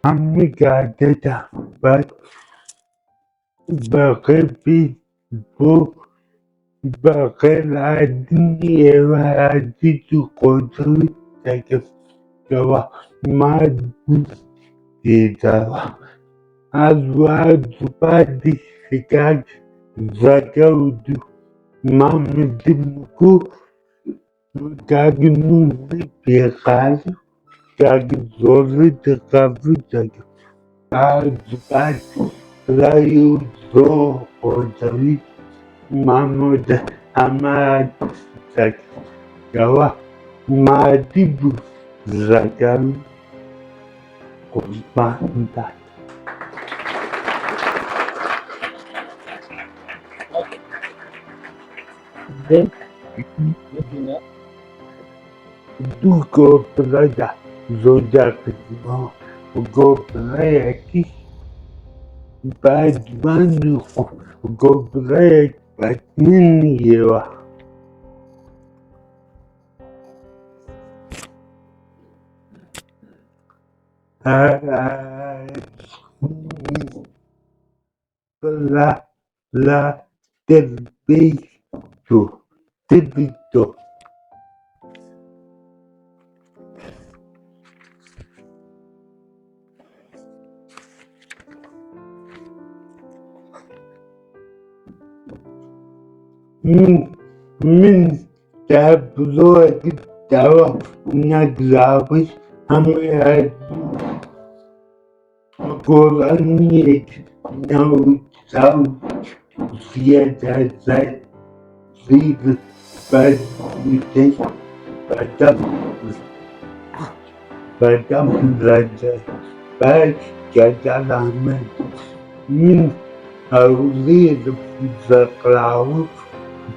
هەموو جادەدا بەخێربێیت بۆ بەخێرهاتنی ئێوەی ئازیز و خۆشەویست دەکەم کەوا ماندوو تێداوە. هەروەها سوپاسی کاک سەرکەوت و مام دمکو و کاک نوری پێخالی و کاک زۆری غەفور دەکەم. سوپاسی برای و زۆر خۆشەویست مامۆستا ئەماد دەکەم کەوا مادی بوو لەگەڵ قورباندا. دوو گۆپرەدا زۆر گۆپرەیەکی بادمان و گۆپرەیەک بەتمنیەوە. La تربيته تبته من من تابلو دعوة نقلاوي هم قرآنيك نو تاو زيادة زيد زيد بدي بدم بدم بعد جدل من أولاد ذكراو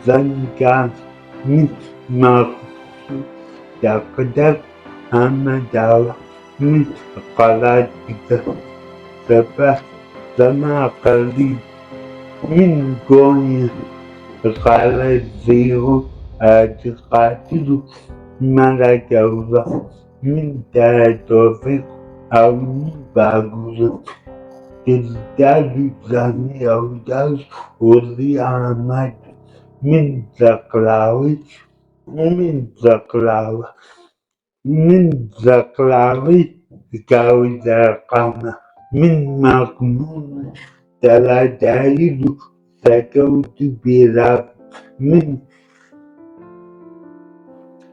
زنجان من مقصود يقدر أمدال من قلاد سبع زما قليل من قوني قال زيرو قاتل ملك الله من توفيق أو باغوز تزداد زاني أو داز ولي أحمد من زقلاوي من زقلاوي من زقلاوي كاوي زرقانا من مقنون تلاتايد سكوت بلا من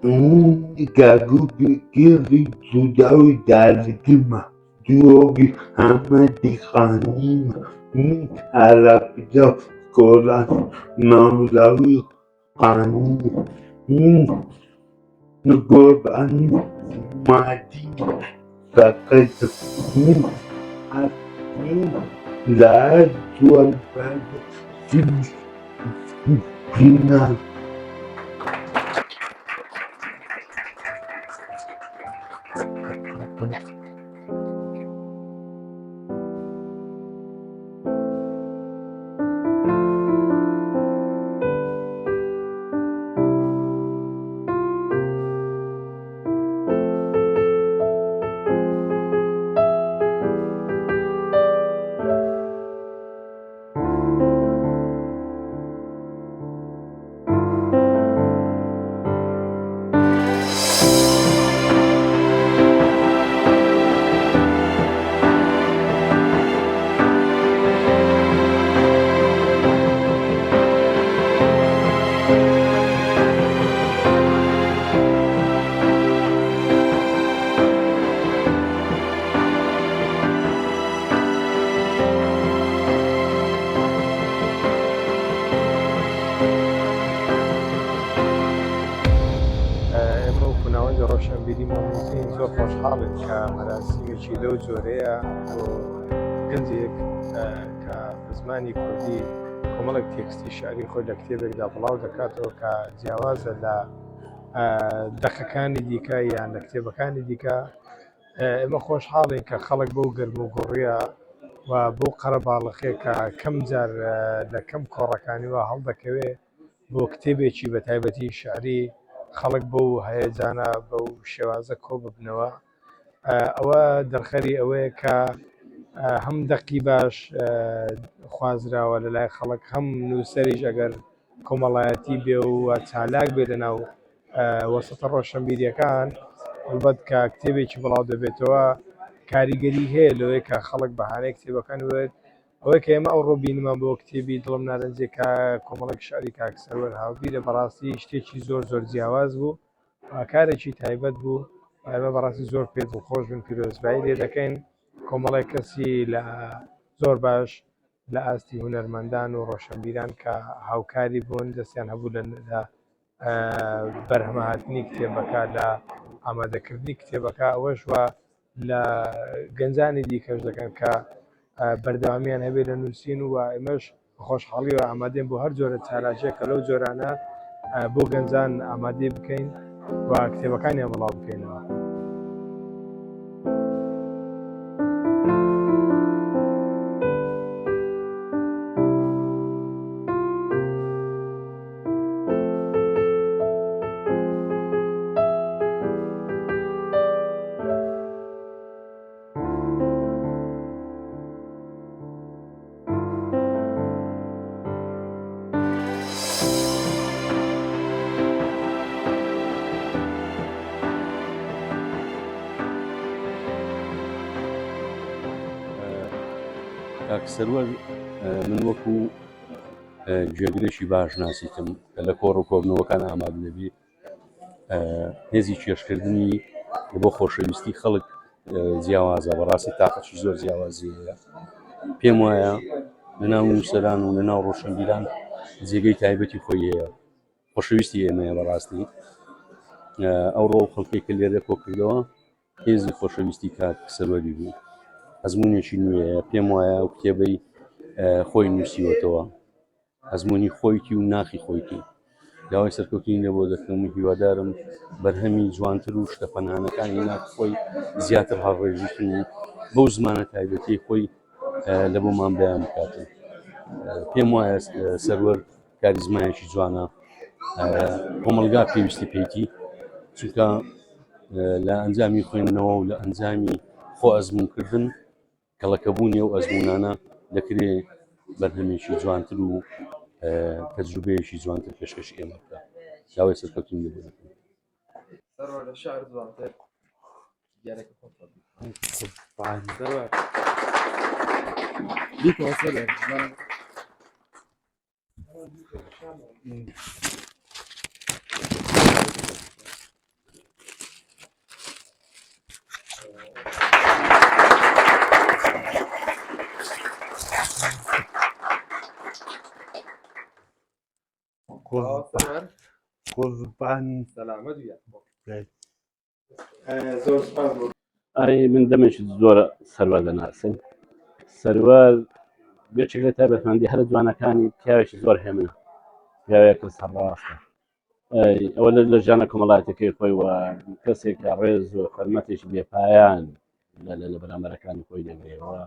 من كاغوبي كيري تداوي دالكما دوغي همدي خانيم من على قرآن مولاوي قانون من قرآن مادي فقط من من لا والبعد في الجنان. ئێمە وەکو ناوەندی ڕۆشنبیری مامۆزین زۆر خۆشحاڵین کە مەراسیمێکی لەو جۆرەیە بۆ گەنجێک کە بە زمانی کوردی کۆمەڵێک تێکستی شعری خۆی لە کتێبێکدا بڵاو دەکاتەوە کە جیاوازە لە دەقەکانی دیکە یان لە کتێبەکانی دیکە. ئێمە خۆشحاڵین کە خەڵک بەو گەرم و گوڕیە و بەو قەرەباڵخێ کە کەم جار لە کەم کۆڕەکانی وا هەڵدەکەوێ بۆ کتێبێکی بە تایبەتی شعری خەڵک بەو هەیەجانە بەو شێوازە کۆ ببنەوە. ئەوە دەرخەری ئەوەیە کە هەم دەقی باش خوازراوە لە لای خەڵک، هەم نووسەریش ئەگەر کۆمەڵایەتی بێ و چالاک بێ لەناو وەسەتە ڕۆشنبیریەکان، هەڵبەت کە کتێبێکی بڵاو دەبێتەوە کاریگەری هەیە لەوەی کە خەڵک بەهانەی کتێبەکان وێت. ئەوەی کە ئێمە ئەوڕۆ بینیمان بۆ کتێبی دڵم نارنجێ کە کۆمەڵێک شعری کاک سەروەر هاوبیرە، بەڕاستی شتێکی زۆر زۆر جیاواز بوو، کارێکی تایبەت بوو. ئێمە بەڕاستی زۆر پێ دڵخۆش بووین، پیرۆزبایی لێ دەکەین. کۆمەڵێک کەسی لە زۆر باش لە ئاستی هونەرمەندان و ڕۆشنبیران کە هاوکاری بوون، دەستیان هەبوو لە بەرهەمهاتنی کتێبەکە، لە ئامادەکردنی کتێبەکە، ئەوەش وە لە گەنجانی دیکەش دەکەن کە بەردەوامیان هەبێت لە نووسین و ئێمەش خۆشحاڵیەوە ئامادەین بۆ هەر جۆرە چالاکیەک کە لەو جۆرانە بۆ گەنجان ئامادەی بکەین و کتێبەکانیان بڵاو بکەینەوە. کاک سەروەر من وەکو گوێگرێکی باش ناسیتم کە لە کۆڕ و کۆبنەوەکان ئامادە دەبی هێزی کێشکردنی بۆ خۆشەویستی خەڵک جیاوازە، بەڕاستی تاقەتی زۆر جیاوازی هەیە. پێم وایە لەناو نووسەران و لەناو ڕۆشنبیران جێگەی تایبەتی خۆی هەیە، خۆشەویستی ئێمەیە بەڕاستی. ئەوڕۆ ئەو خەڵکێک کە لێرە کۆکردەوە هێزی خۆشەویستی کاک سەروەری بوو، ئەزمونێکی نوێیە. پێم وایە ئەو کتێبەی خۆی نووسیوەتەوە ئەزموونی خۆیتی و ناخی خۆیتی. داوای سەرکەوتنی لێ بۆ دەکەم و هیوادارم بەرهەمی جوانتر و شتە پەنهانەکانی ناخ خۆی زیاتر هەڵڕێژیتن و بەو زمانە تایبەتیەی خۆی لە بۆمان بەیان بکاتن. پێم وایە سەروەر کاریزمایەکی جوانە، کۆمەڵگا پێویستی پێیتی، چونکە لە ئەنجامی خوێندنەوە و لە ئەنجامی خۆ ئەزموونکردن کەڵەکەبوونی ئەو ئەزموونانە دەکرێ بەرهەمێکی جوانتر و تەجروبەیەکی جوانتر پێشکەشی ئێمە بکات. داوای سەرکەوتنی لێ بۆ دەکەم. سەروەر لە شعر جوانتر دیارەکە خۆت قوربان. سەروەر بیکەوە سەروەر بزانم. قوربان. سەلامەت بی. زۆر سپاس بۆ ئەی من دەمێکی زۆرە سەروەر دەناسم. سەروەر یەکێک لە تایبەتمەندی هەرە جوانەکانی پیاوێکی زۆر هێمنە، پیاوێکە سەرڕاستە. ئەوە لە ژیانە کۆمەڵایەتەکەی خۆی و کەسێک کە ڕێز و حرمەتێکی بێپایان لە بەرامبەرەکانی خۆی دەگرێەوە،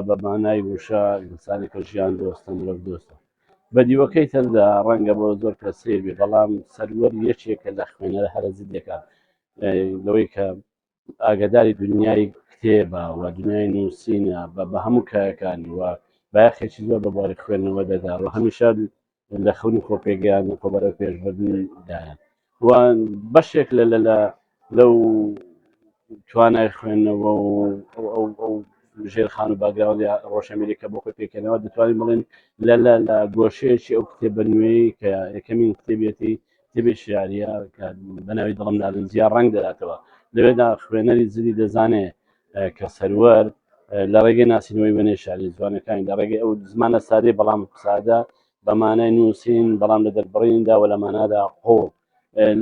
بە مانای وشە ئینسانێکە ژیان دۆستە، مرۆڤ دۆستە. بە دیوەکەی تردا ڕەنگە بۆ زۆر کەس سەیر بێ، بەڵام سەروەر یەکێکە لە خوێنەرە هەرە جدیەکان، لەوەی کە ئاگاداری دنیای کتێبە و دنیای نووسینە بە هەموو کایەکانی و بایەخێکی زۆر بە بواری خوێندنەوە دەدا و هەمیشە لە خەونی خۆپێگەیاندن خۆ بەرەو پێشبردندایە و بەشێک لە لە لەو توانای خوێندنەوە و ئەو ئەو ژێرخان و باگراوندی ڕۆشنبیری کە بۆ خۆی پێکەنەوە دەتوانین بڵێن لە لە لە گۆشەیەکی ئەو کتێبە نوێی کە یەکەمین کتێبێتی کتێبی شعریە کە بە ناوی دڵم نارنجیە ڕەنگ دەداتەوە. لەوێدا خوێنەری جدی دەزانێ کە سەروەر لە ڕێگەی ناسینەوەی وێنەی شعری جوانەکانی، لە ڕێگەی ئەو زمانە سادەی بەڵام سادە بە مانای نووسین بەڵام لە دەربڕیندا و لە مانادا قوڵ،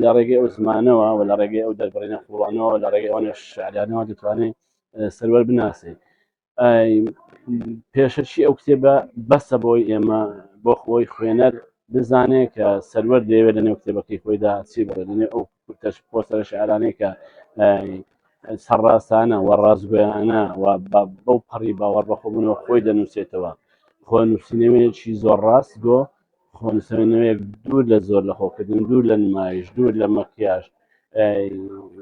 لە ڕێگەی ئەو زمانەوە و لە ڕێگەی ئەو دەربڕینە قوڵانەوە لە ڕێگەی ئەوانە شعریانەوە دەتوانێت سەروەر بناسێت. پێشەکی ئەو کتێبە بەسە بۆی ئێمە بۆ خۆی خوێنەر بزانێ کە سەروەر دەیەوێت لە نێو کتێبەکەی خۆیدا چی بڵێ، لە نێو ئەو کورتەش پۆستەرە شعرانەی کە سەرڕاستانە و ڕاستگۆیانە و بەو پەڕی باوەڕ بەخۆبوونەوە خۆی دەنووسێتەوە. خۆ نووسینەوەیەکی زۆر ڕاستگۆ، خۆ نووسینەوەیەک دوور لە زۆر لە خۆکردن، دوور لە نمایش، دوور لە مەکیاژ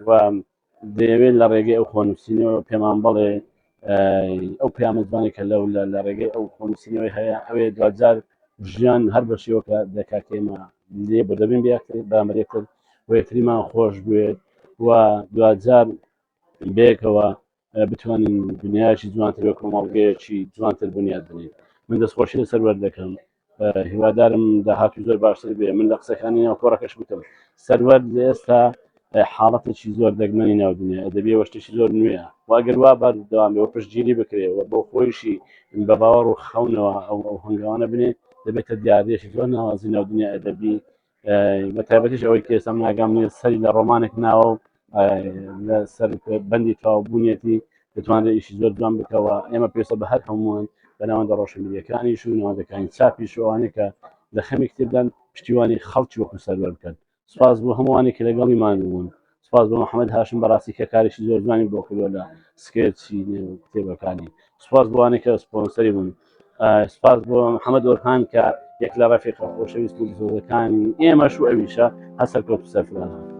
و دەیەوێت لە ڕێگەی ئەو خۆنووسینەوە پێمان بڵێ ئەو پەیامە جوانەی کە لەو لە ڕێگەی ئەو خۆنووسینەوەی هەیە ئەوێ دواجار ژیان هەر بە شێوەکە دەکات کە ئێمە لێ بردەبین بەیەکتر بەرامبەر یەکتر و یەکتریمان خۆش بوێت و دواجار بەیەکەوە بتوانین دنیایەکی جوانتر و کۆمەڵگەیەکی جوانتر بنیاد بنین. من دەستخۆشی لە سەروەر دەکەم، هیوادارم داهاتوو زۆر باشتر بێ. من لە قسەکانی ناو کۆڕەکەش وتم سەروەر لە ئێستا حاڵەتێکی زۆر دەگمەنی ناو دنیا ئەدەبیە و شتێکی زۆر نوێیە و ئەگەر وا بەردەوام بێ و پشتگیری بکرێ و بۆ خۆیشی بە باوەڕ و خەونەوە ئەو هەنگاوانە بنێ دەبێتە دیاردەیەکی زۆر ناوازی ناو دنیا ئەدەبی، بە تایبەتیش ئەوەی کە ئێستا من ئاگام نییە سەری لە ڕۆمانێک ناوە و لە سەر بەندی تەواوبوونیەتی دەتوانرێت ئیشی زۆر جوان بکەوە. ئێمە پێویستە بە هەر هەمووان بە ناوەندە ڕۆشنبیریەکانیش و ناوەندەکانی چاپیش و ئەوانەی کە لە خەمی کتێبدان پشتیوانی خەڵکی وەکو سەروەر بکەن. سوپاس بۆ هەمووانی کە لەگەڵیمان بوون. سوپاس بۆ محەممەد هاشم بەڕاستی کە کارێکی زۆر جوانی بۆ کردووە لە سکێچی نێو کتێبەکانی. سوپاس بۆ ئەوانەی کە سپۆنسەری بوون. سوپاس بۆ محەممەد ئۆرهان کە یەک لە ڕەفیقە خۆشەویست و دڵسۆزەکانی ئێمەش و ئەویشە. هەر سەرکەوتوو سەرفراز بن.